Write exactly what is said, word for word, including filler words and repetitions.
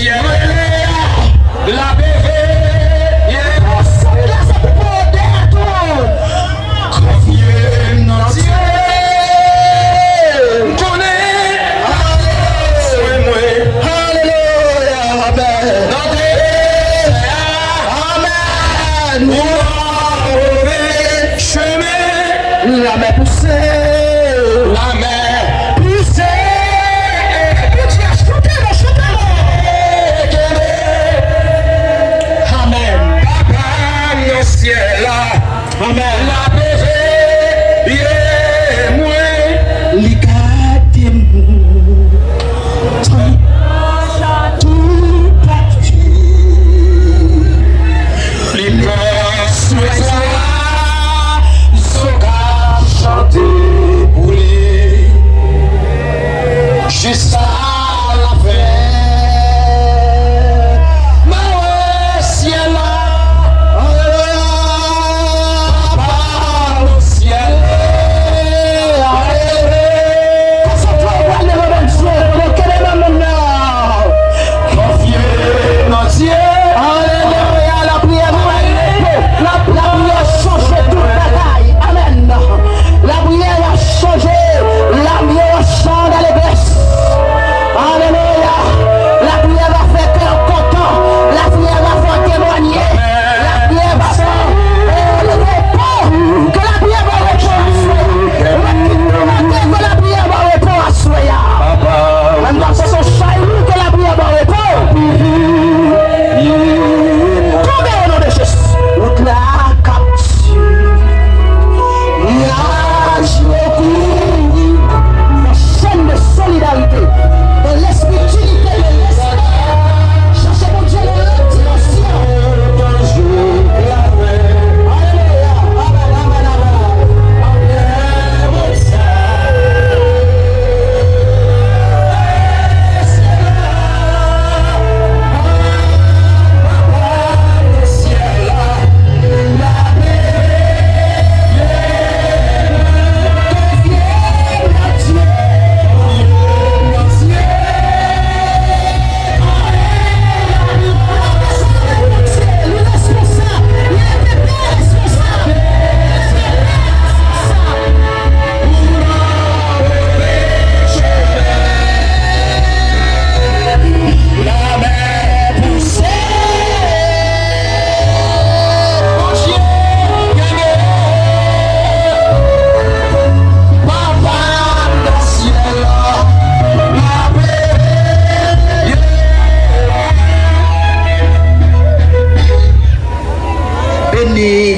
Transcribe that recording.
Syèl la, l ap leve, yeah. Konfye m nan Dye. M konnen, alelouya, mwen, alelouya, amèn. Nan dezè a, amèn. Ou nan move chemen. Lamè pouse. Lamè pouse. Chante non, chante non. Kenbe. Amèn. Papa m nan syèl la. Amèn. L ap veye mwen. Li gade m. Tou pati. Li pran swen sa, m sot ap chante pou li. Jiska lafen, m a wè syèl la. Alelouya. Papa nan syèl la. Alelouya. Konsantre w pral devan Bondye. Konsantre w nan men l. Konfye nan Dye. Alelouya. Lapriyè va bay repo. Lapriyè chanje tout bagay. Amèn. Lapriyè va chanje. Lamye va chanje alegrès. Alelouya. Lapriyè va fè kè w kontan. Lapriyè va fè w temwanye. Lapriyè va fè w, oh, repo. Ke lapriyè ba w repo aswè a. Ou mèt ki toumante, ke lapriyè ba w repo aswè a. Menm nan se son chay ou, ke lapriyè ba w repo. Tonbe o non de Jezi. Wout la k ap di, nyaj yo kouri. Nan chèn de solidarite, nan lespri dinite, nan lespri Chache Bondye nan lòt dimansyon. Alelouya. Amèn, amèn, amèn. Beni